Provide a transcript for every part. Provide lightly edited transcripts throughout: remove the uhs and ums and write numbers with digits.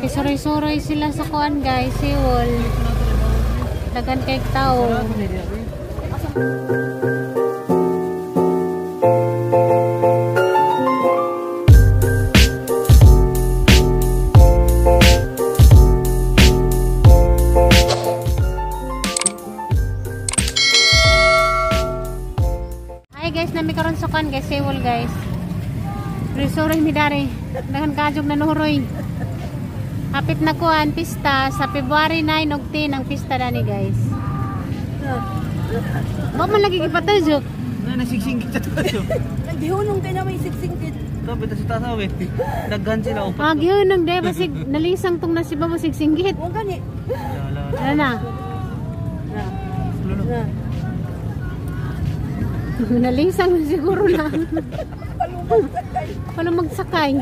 Nakisuroy-suroy sila sa kuan guys, Seoul. Dagan kay tao. Hi guys, nami karon sa kuan guys, Seoul guys. Suroy mi dari. Dagan kajog na nuroy. Hapit na kuan pista sa February 9 ug 10 ang pista dani guys. Wa man lagi gipatujok. Na nasigsingkit sa tayo. Nagdihunong kay na may sigsingkit. Sabi ta sa tasaw eh. Daghan sila upat. Ah, gihunong day basig nalisang tong nasiba mo sigsinggit. Wa gani. Ano na? Na. Na. Nalisang siguro na. Palumagsakay. Palumagsakay.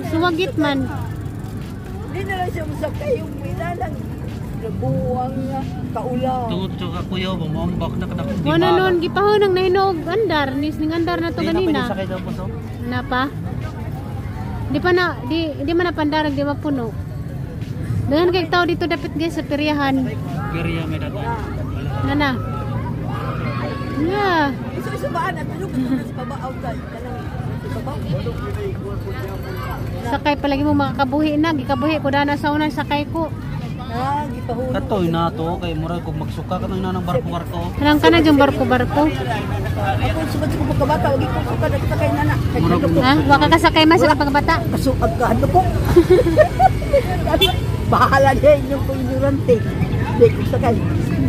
Sumagit man. Di na lang siya masakay yung minalang nabuwang nga kaulaw. Tungod sa kuya ba moambak na kadak. Wala noon gipahunong na hinog andar nis ning andar na to ganina. Sakay daw po so. Na pa? Di pa na di man napandarag di mapuno. Dahan kay tao dito dapat guys sa peryahan. Perya may datan. Na na. Yeah. Iso-iso baan at ano ka sa pabaaw ta kanang sa. Sakay palagi mo makakabuhi na, gikabuhi ko dana sa una sakay ko. Ah, gipahunong. Katoy na to kay murag kung magsuka ka nang nanang barko-barko. Kanang kana jung barko-barko. Ako sugad sa pagkabata, wag ko suka nagsakay na na. Ha? Wa ka kasakay man sa pagkabata. Kasuag ka ano ko. Bahala niya inyong ignorante. Di ko sakay.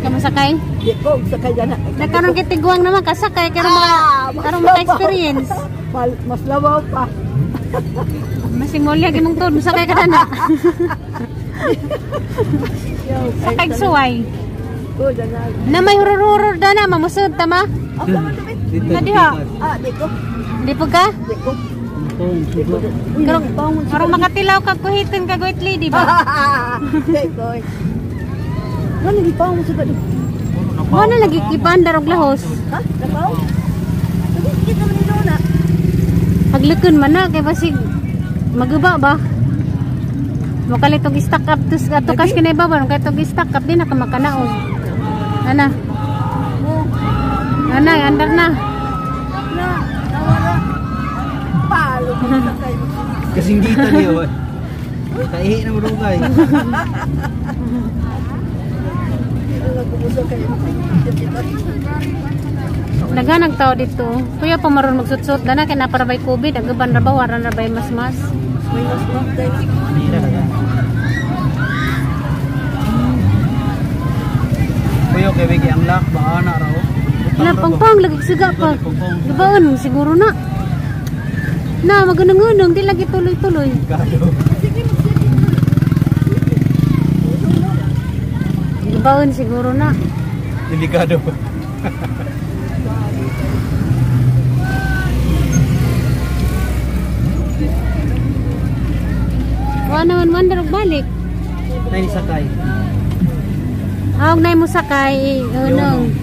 Ka masakay? Di ko sakay na. Nagkaroon kay tiguang naman kasakay karon mga karon maka experience. Mas lawaw pa. Masing molya gimong tuod masakay ka na. Sakay suway. Na may horror-horror dana mamusod tama? Na diha. Ah, di ko. Di po ka? Di ko. Karong makatilaw ka kuhiton ka guit lady ba? Di ko. Ano gipaong sa gani? Mo na lagi gipandar og lahos. Ha? Napaw? Sige naman ni Nona. Paglukon man na kay basig maguba ba? Makalit og stock up tus ato kas kinay ba kay tog stock up di na ka makanaog. Ana. Ana, andar na. Na, nawala. Palo mo sakay. Kasinggitan niyo. Kaihi na mo dugay. Naghanag tao dito. Kuya pa maron magsutsot dana kay na para bay COVID, ang uban ra ba waran ra bay mas-mas. May mas mas dahil. Kuya kay wigi ang lak ba ana raw. Na pangpang lagi siga pa. Gibaon siguro na. Na magunung-gunung di lagi tuloy-tuloy. Gibaon siguro na. Delikado. Wa naman wonder og balik. Nay sakay. Awg nay mo sakay, unong.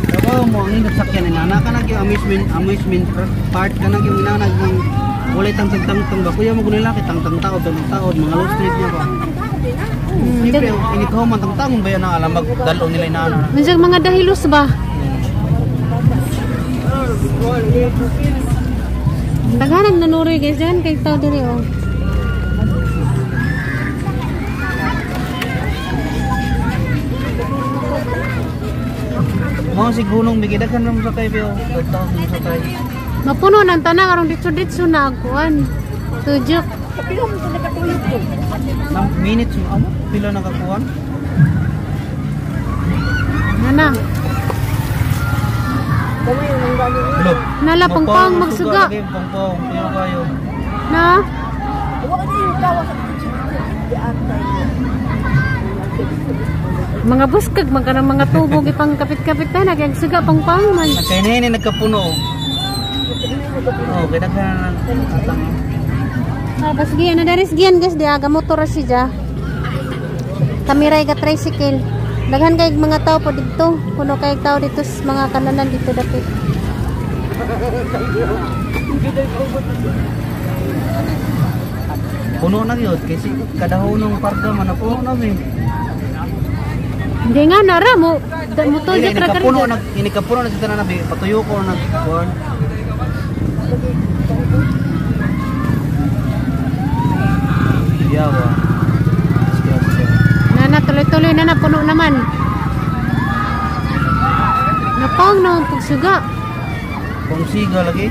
Dabaw mo ang indot sakyan ni nana ka nag amusement part ka nag yung inanag ng walay tang tang tang ba kuya mo gunila kay tang tang taod tang taod mga low street niya ba. Siyempre inikaw man tang tang ba yan ang alam magdalo nila inana. Minsan mga dahilos ba? Daghanag nanuroy guys dyan kay tao diri oh. Mao si gunong bigay daghan ra mo sakay biyo. Tao mo sakay. Mapuno ng tanan karong ditso-ditso na agkuan. Tujuk. Kapila mo sa nakatuyok ko. Nang minutes mo amo pila nakakuan? Nana. Nala pangpang magsuga. Pangpang kayo kayo. Na. Wa ni tawa sa atay. Mga buskag man kanang mga tubo gipang kapit-kapit na nagag suga pangpang man. Kay nene nagkapuno. Oh, kay daghan atang. Ah, bas giyan na daris giyan guys di aga motor siya. Kami ray ga tricycle. Daghan kay mga tao po dito. Puno kay tao dito sa mga kananan dito dapit. Puno na yun kasi kadahunong parga man puno na mi. Hindi nga nara mo. Mutuyok ra ka Puno na ini kapuno na sa tanan na patuyo ko na kuan. Yawa. Sige, sige. Nana tuloy-tuloy na na puno naman. Napang na ang pagsuga. Kung siga lagi.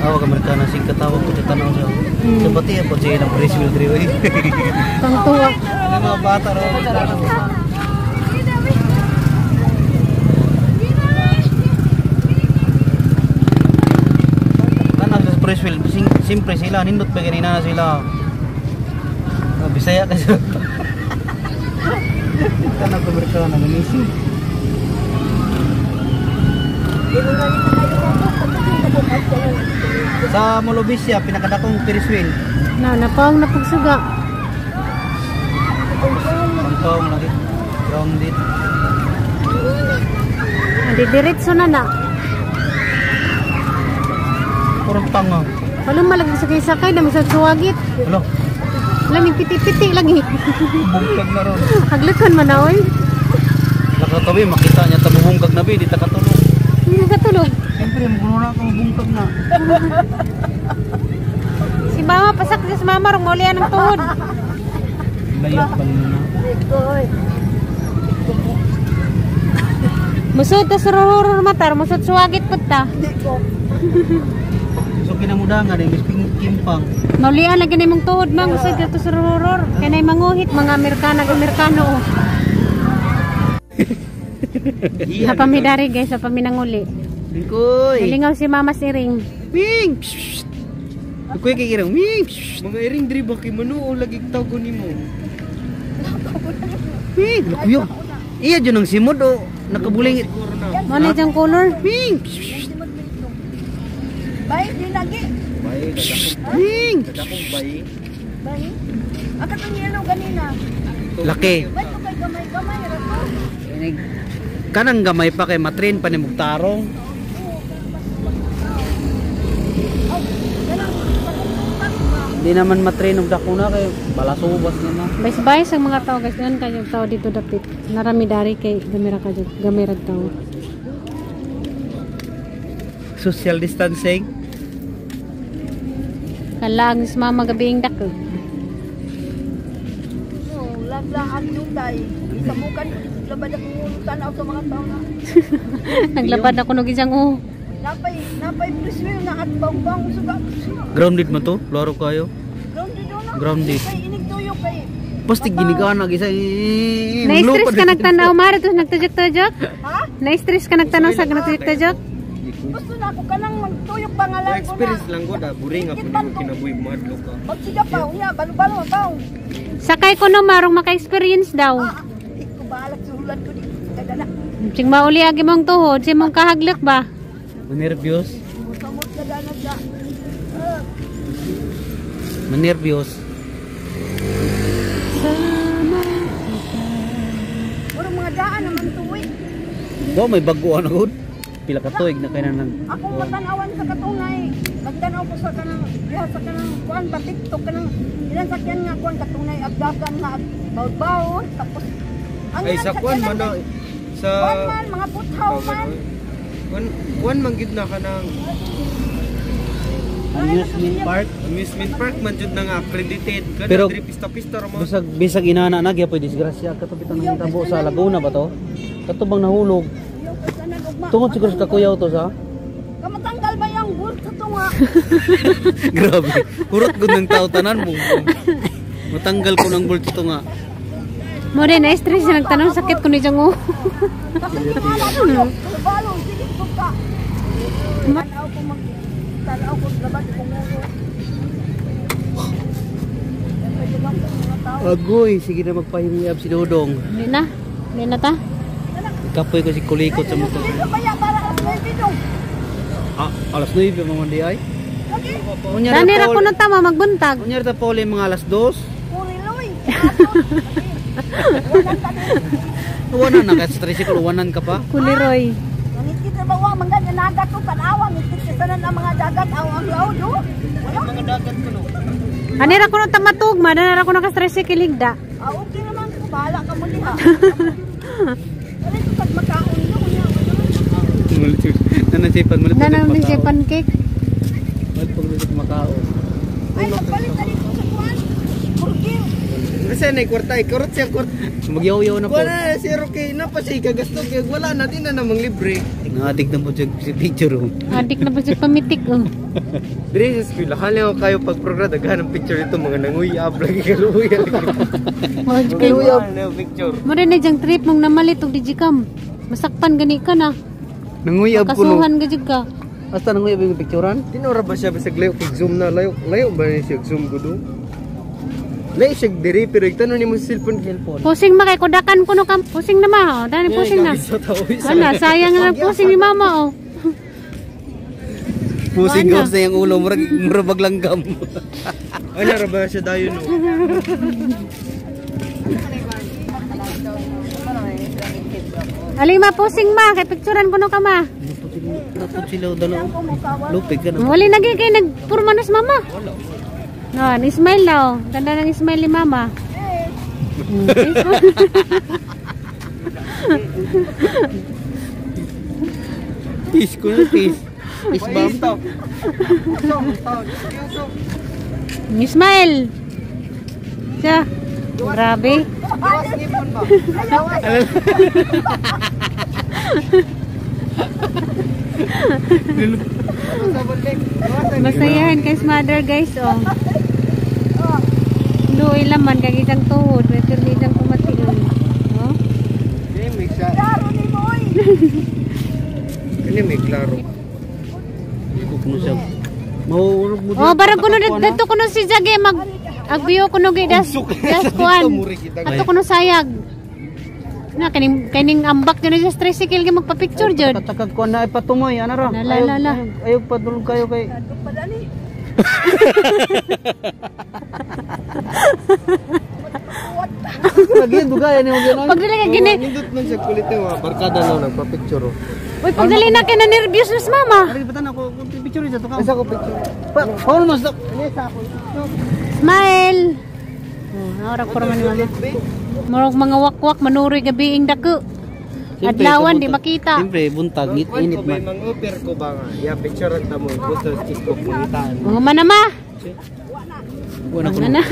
Ah, oh, Amerikana sig katawag ko sa tanaw siya. Sa bati po siya ng Ferris wheel diri oy. Pangtuwa. Ang mga bata ro. Tanaw sa Ferris wheel, siyempre sila nindot pa ganina na sila. Ah, Bisaya kasi. Tanaw sa Amerikana mamisi. Sa Molobisia, pinakadakong Ferris wheel. Na napang na pagsuga. Pangkaong lagi. Grounded. Andi diretso na na. Purong tanga. Wala malagi sa sakay na masasuwagit. Hello. Lamig piti-piti lagi. Bungkag na ron. Haglakon man na oy. Nakatabi, makita niya tabubungkag na bi, di ta katulog. Hindi nakatulog. Siyempre, magulo na akong bungkag na. Si mama pasak si mama rong maulian ang tuhod. Layot pa na. Ikoy. Musod ta sururur matar, musod suwagit pud ta. Di ko. So kinamudangan eh, mis kimpang. Maulian lagi na imong tuhod mang musod ka to sururur. Kay nay manguhit mga Amerikana Amerikano. Oh. Napamidari guys, sa paminanguli. Bingkoy! Nalingaw si mama si Ring. Ming! Bingkoy kay irang. Ming! Mga iring diri ba kay manuo lagi tago nimo. Ming! Kuyo. Iya dyan ang simod o. Nakabuling. Siguro na. Mo na diyang color. Ming! Bay, di lagi. Bay, dadakong Ming! dadakong bay. Bay. Ang katong yellow ganina. Laki. Bay ko kay gamay-gamay ra to. Kanang gamay pa kay matrin pa ni Mugtarong. Hindi naman matrin og dako na kay balasubas na na. Bays-bays ang mga tao guys. Yan kayo tao dito dapit. Narami dari kay gamira ka dyan. Gamira tao. Social distancing. Kalag si mama gabi yung dako. No, laglaan yung day. Isamukan ko dito labad akong tanaw sa mga tao na. Naglabad ako nog isang oh. Napay priswil na at bangbang suga. Grounded man to, klaro kayo. Grounded na. Grounded. Kay inig tuyo kay. Pastig ginigaan ag isa. Na-stress ka nagtanaw mara tapos nagtujok-tujok? Ha? Na-stress ka nagtanaw sa nagtujok-tujok? Gusto na ako kanang magtuyok pangalan ko na. Experience lang ko da buring ako nimo kinabuhi madlok ka. Magsiga pa, unya, balo-balo pa. Sakay ko no marong maka-experience daw. Ah, di ko bahalak sulat ko di. Kada na. Sing mauli agi mong tuhod, si mong kahaglok ba? Manervyos. Samot kada na siya. Manervyos. Puro mga daan naman tuwi. Do may baguan agud. Pila ka tuig na kay na nag Akong matanawan sa katunay. Magtanaw ko sa kanang diha sa kanang kuan ba TikTok kanang ilang sakyan nga kuan katunay agdagan nga bawd-bawd tapos ang Ay ilang sa kuan sakyanan man na kay sa kuan man mga puthaw man. Kuan kuan man gyud na kanang amusement park. Amusement park man jud na nga accredited kana Pero- diri pista-pista ra man. Bisag bisag inana na gyapon disgrasya kato bitong nahitabo sa Laguna ba to? Kato bang nahulog? Yung kasanan ugma. Tungod siguro sa kakuyaw to sa. Kamatanggal ba yung gurt sa tunga? Grabe. Hurot gud ng tao tanan mo. Matanggal ko ng bolt to nga. Mo rin, na-stress siya nagtanong sakit ko ni Jang oh. Tapos tingala tuyok, balo sige ko ka. Tanaw ko mag tanaw ko labad ko ngulo. Agoy, sige na magpahimiyab si Dodong. Hindi na. Hindi na ta. Kapoy ko si kulikot sa motor. Dito kaya para alas 9 dong. Ah, alas 9 mga di ay. Lagi. Unya Dani ra kuno tama magbuntag. Unya ra Paul mga alas 2. Puriloy. Ato. Lagi. Uwanan na kahit sa tricycle, uwanan ka pa. Kuliroy. Nangitgit na ba wa man ganyan nagat ko tanawa ngitgit sa tanan ang mga dagat aw ang laod oh. Wala. Mga dagat ko no. Anira ko nung tamatug, ma. Danara ko nung ka-tricycle higda. Ah, okay naman ko bahala ka mo diha. Wala ko pag makaon no kunya. Nanasipan mo Nanang din siya pancake. Paglulit makao. Ay magpalit na dito sa kuan. Burger. Kasi na kwarta, ikurot siya kwarta. Magyaw-yaw na po. Wala na 0K na pa siya ikagasto kay wala na din na namang libre. Naadik na po siya si picture oh. Adik na ba siya pamitik oh. Dire sa eskwela, hali ako kayo pag program daghan ng picture ito mga nanguyab lagi kaluya. Kaluya. Picture. Mo rin na diyang trip mong namalit og digicam. Masakpan gani ka na. Nanguyab ko no. Kasuhan ka jud ka. Basta nanguyab yung picturean? Tinora ba siya bisag layo kay zoom na layo layo ba ni siya zoom gudo? Layo siya diri pero igtanon nimo sa cellphone Cellphone. Pusing ma kay kudakan kuno kam. Pusing na ma oh. Dani pusing na. Sa tao isa. Wala, sayang na lang pusing ni mama oh. Pusing Wala. gawas na yung ulo, murag murag baglanggam. Ay nara ba siya dayon no? Ali ma pusing ma kay picturean kuno ka ma. Napot sila dalaw. Lupig ka na. Wali nagi kay nagpurma na si mama. No, ni smile na oh. Ganda ng smile ni mama. Peace ko na peace. Peace bomb. Smile. Siya. Grabe. Masayahan kay mother guys oh. Luoy laman kag isang tuhod, may pirmi isang kumatian. Oh. Kini may siya. Klaro ni mo oy. Kini may klaro. Kuno siya. Mauurog mo Oh, barang kuno dito kuno si Jage mag agbiyo kuno gi das das kuan. Ato kuno sayag. Na kaning kaning ambak jud sa tricycle gi magpa-picture jud. Katakag ko na ipatumoy, ano ra? La, la, la, la. Ayaw padulog kayo kay. Padali. Lagi dugay ni mo gano'n. Pag dili ka gini, Nindot man siya kulit yung mga barkada no nagpa-picture. oh. uy pag dili na kay na nervyos na si mama. Ari batan ako kung picture sa to ka. Asa ko picture? Pa, paano mas Smile. Oh, ora puro man ni mama. Murag mga wakwak manuroy gabi ing dako. Adlawan di makita. Siyempre buntag ngit init man. Mang-offer ko ba nga? Ya picture ang tamo gusto sa Facebook pangitaan. Mga manama. Wala ko. Mga na.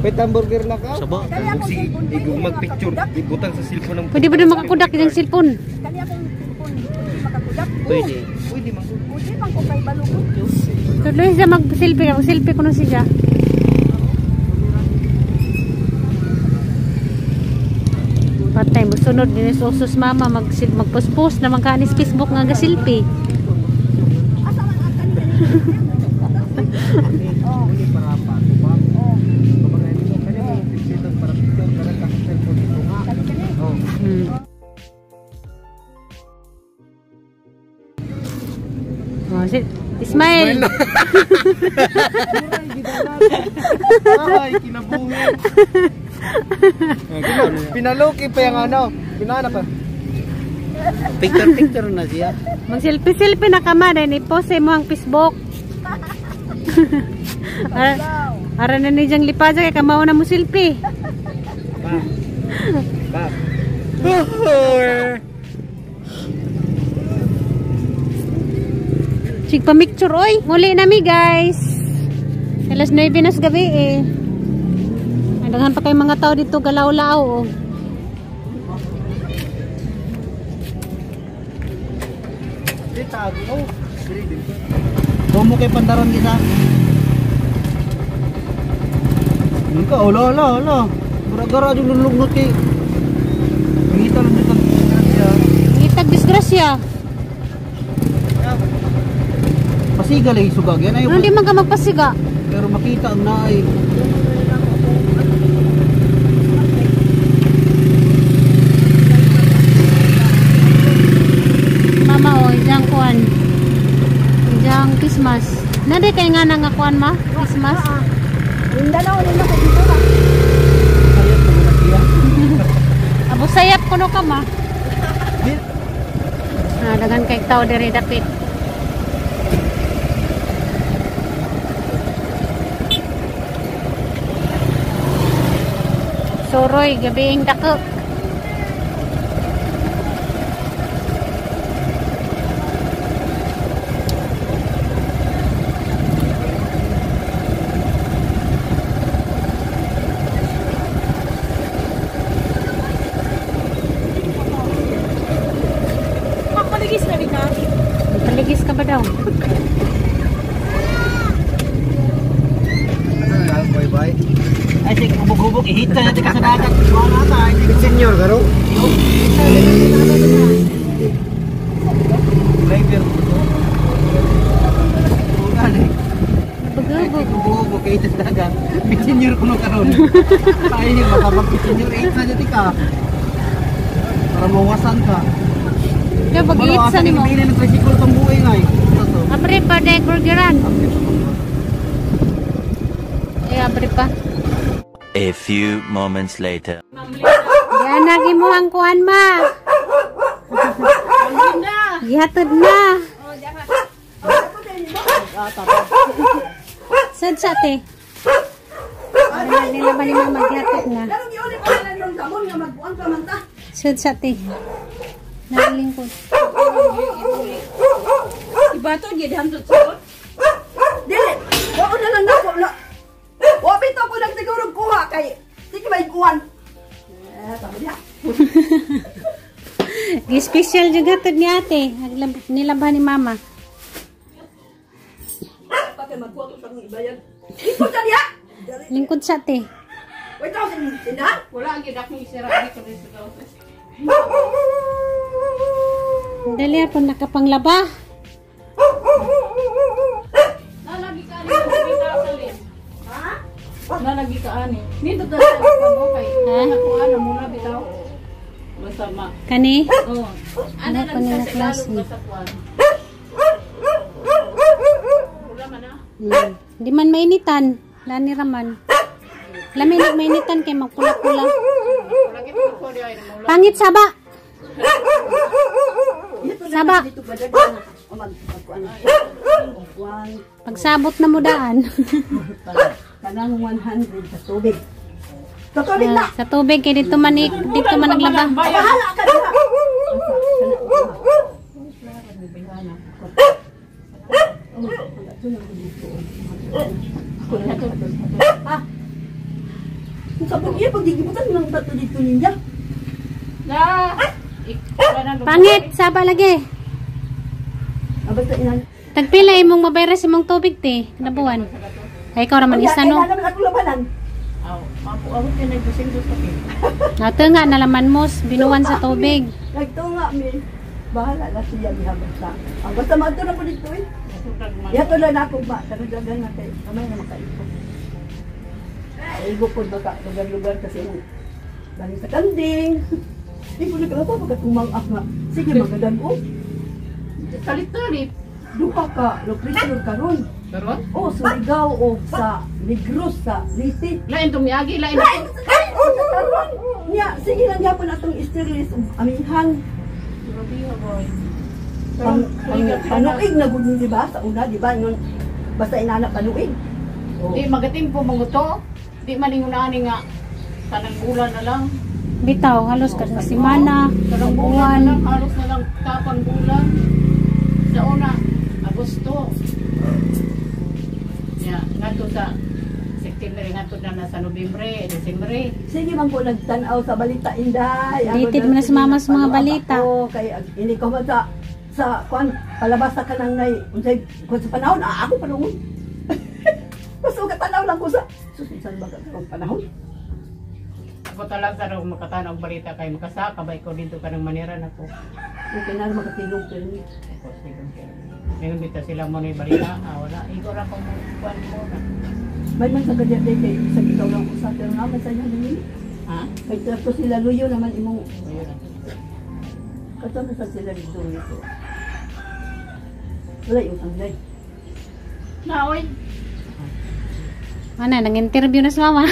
Pwede hamburger na ka? Saba. Sige, igo magpicture, ibutang sa cellphone ng Pwede ba na makakudak ng cellphone? Kani akong cellphone makakudak. Pwede. Pwede man. Pwede man ko kay balukot. Tuloy siya mag-selfie. Mag-selfie ko na siya. Patay, musunod din sa usos mama. Mag-post-post naman ka anis Facebook nga ga-selfie. Asa man ang kani kani. Oh. Para pa ba? Oh, Kumbaga nimo kani mo picture para picture para ka sa cellphone dito nga. kani kani. Oh. Oh, Ismail. Ay, kinabuhi. Pinaloki pa yung ano. Pinana pa. Picture picture na siya. Mag-selfie-selfie na ka ma. Dahil i-post mo ang Facebook. Ara na ni Jang Lipaza kay kamao na mo selfie. Ba. Ba. Sig pa mixture oy. Muli na mi guys. Alas 9 na sa gabi eh. Ay, daghan pa kay mga tao dito galaw-law oh. Tumo kay pandaron kita. Ka, wala, wala, wala. Gara-gara yung lulugnot kay. Ngita lang dito. Disgrasya. Ngitag disgrasya. Pasiga lagi sugag yan ay. Ano di man ka magpasiga? Pero makita ang naay. Mama oh, ijang kuan. Ijang Christmas. Nade kay nga na nga kuan ma? Christmas. Mindanao nila ko dito na. Abu sayap kuno ka ma. Ah, daghan kay tao diri dapit. Suroy, gabiing dako. Papaligis na rin ka. Paligis ka ba daw? Bye bye. Ay sige, hubog-hubog ihita na ka sa dagat. Wala ta. Senior ka ro? Driver ko. Bugubog. Hubog-hubog kay sa dagat. Senior ko no karon. Ay, baka mag-senior 8 na dito ka. Para mawasan ka. Yo pag-iit sa nimo. Hindi na tricycle tong buhay ngay. Ito. Abre pa dai burgeran. Eh, abre pa. A few moments later. Diyan na gimuhang kuan ma. Gihatod na. Sad sa te. Wala nila ba ni mama gihatod na. Pero giuli pa nila yung sabon nga magbuang pa man ta. Sad sa te. Nalingkod. Ibato gid hamtod sabon. Dili, wa na lang nako na. Wa bitaw ko nang siguro kuha kay sige may kuan. Eh, sabi niya. Gi-special jud hatod ni ate. Nilabhan ni mama. Pati magkuha ko sa akong ibayad. Ikot na niya. Lingkod sa te. Wait ako sa tindahan. Wala ang gid akong isira dito sa gawas. Dali po nakapanglaba. Nalagi ka ani bitaw sa lin. Ha? Nalagi ka ani. Nindot na sa ano kay. Ha? Ako ano muna bitaw. Masama. Kani? Oh. Ano Ano pa nila lang sa klase? Tagalog ba sa kuan? Wala man ah. Di man mainitan. Lani raman. Lami nag mainitan kay magpula-pula. Lagi ko di ay mo. Pangit saba. Saba. Dito ba daghan? O mag magkuan. Kuan Pagsabot na mo daan. kanang 100 sa tubig. Sa tubig na. Sa tubig kay dito man dito man naglaba. Bahala ka diha. Ah. Kung sabon iya pag gigibutan lang tato dito niya. Na. Pangit saba lagi. Ah, basta inan. Tagpila imong mabayra sa imong tubig te kada buwan. Ay ikaw raman isa no. Kailangan naman ako labanan. Aw, mapo awot kay nagdusin sa pin. Nato nga nalaman mo binuwan sa tubig. Nagtunga mi. Bahala na siya diha basta. Ah, basta maadto na ko dito eh. Yato na nako ba, dagdagan na kay kamay na makaigo. Igo pod baka lugar-lugar kasi yung galing sa kanding. Di ko nagkalapa pagkat umangak nga. Sige magadag-o. Talit-talit. Duha ka, lopresyon karon. Karon? O Surigao o sa Negros sa Leyte. Lain tong miagi, lain. Lain sa karon. Nya, sige lang gyapon atong stairless ug amihan. Pang, pang, panuig na gud di ba sa una di ba ingon basta inana panuig. Oh. Di magatimpo manguto. Di man ingon ani nga kanang bulan na lang. Bitaw halos kada semana, Kanang bulan na buwan. lang, halos na lang kapang bulan. Sa una, Agosto. Ya, ngadto sa September ngadto na na sa Nobyembre, Desembre. Sige man ko nagtan-aw sa balita inday. Ako Updated man na si mama sa mga nagpalo balita. Ako, kay ini ko man sa kuan palabas sa kanang nay unsay kuan sa panahon ah, ako panahon. Basta katanaw lang ko sa sus unsa ba ka panahon. Ako talaga sa makatanaw og balita kay makasaka ba ikaw dito ka ng manira nako. Okay na makatilong pero Ako sige. Ngayon bitaw sila mo na balita, ah, wala. Ikaw ra ko mo kuan mo na. May man sa kadya kay sa ikaw lang usa pero naman sa inyo nini. Ha? Kay trato sila luyo naman imong Ayun na. kato na sa sila dito nito. Wala yung tanglay. Naoy. Ano, nang-interview na si mama.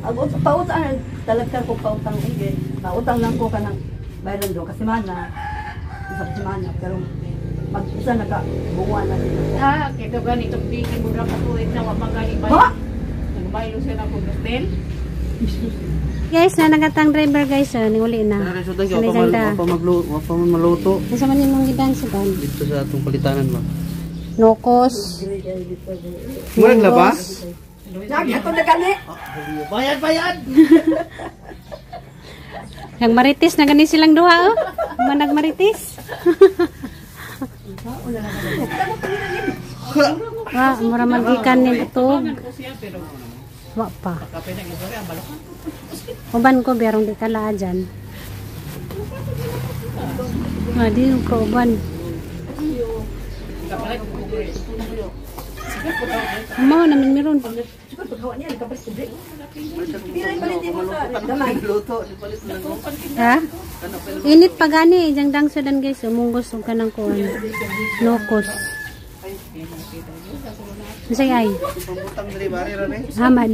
Ag pautang talaga ko pautang ige. Pautang lang ko kanang bayran do kasi mana. Isa ka semana pero mag isa na ka buwan na sila. Ah, kito ganito piki mo ra katuig na wa pangani ba. Ha? Nagbaylo siya na kog hotel. Guys, na nagatang driver guys, oh, ni uli na. Tara resulta gyud Sanay pa sanda. pa magluto, wa pa man maluto. Unsa man imong gidansi dan? Dito sa atong palitanan ba. Nokos. Murag laba? Nag ato na gani. Bayad bayad. Nagmarites na gani silang duha oh. Man nagmarites. Wa, mura magikan ni butog. Wa pa. Uban ko berong di kala dyan. Ah, di ko uban. Mao namin meron. Siguro pagkawa niya nakapalit ko. Pila ipalit mo sa gamay. Luto, palit na. Ha? Init pa gani, jang dang sudan guys, umunggos og kanang kuan. Nokos. Unsay ay? Pambutang diri bari ra ni. Haman.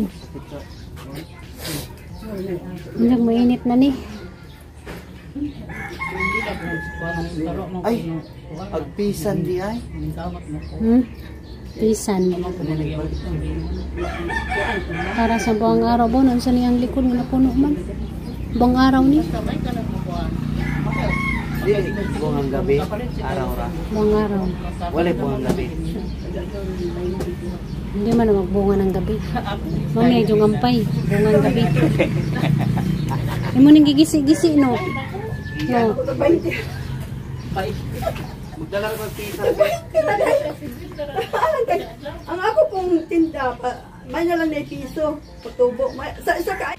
Unjang mainit na ni. Ay, agpisan di ay. Pisan. Para sa buong araw bo, unsa niyang likod nga napuno man. Buong araw ni. Di buong gabi, araw ra. Buong araw. Wala buong gabi. Hindi man na magbunga ng gabi. Mami, medyo ngampay. Bunga ng gabi. Imo ning gigisi-gisi no. No. Magdala ra pisa. Ang ako pong tinda pa, may na lang na piso pagtubo. May, sa isa ka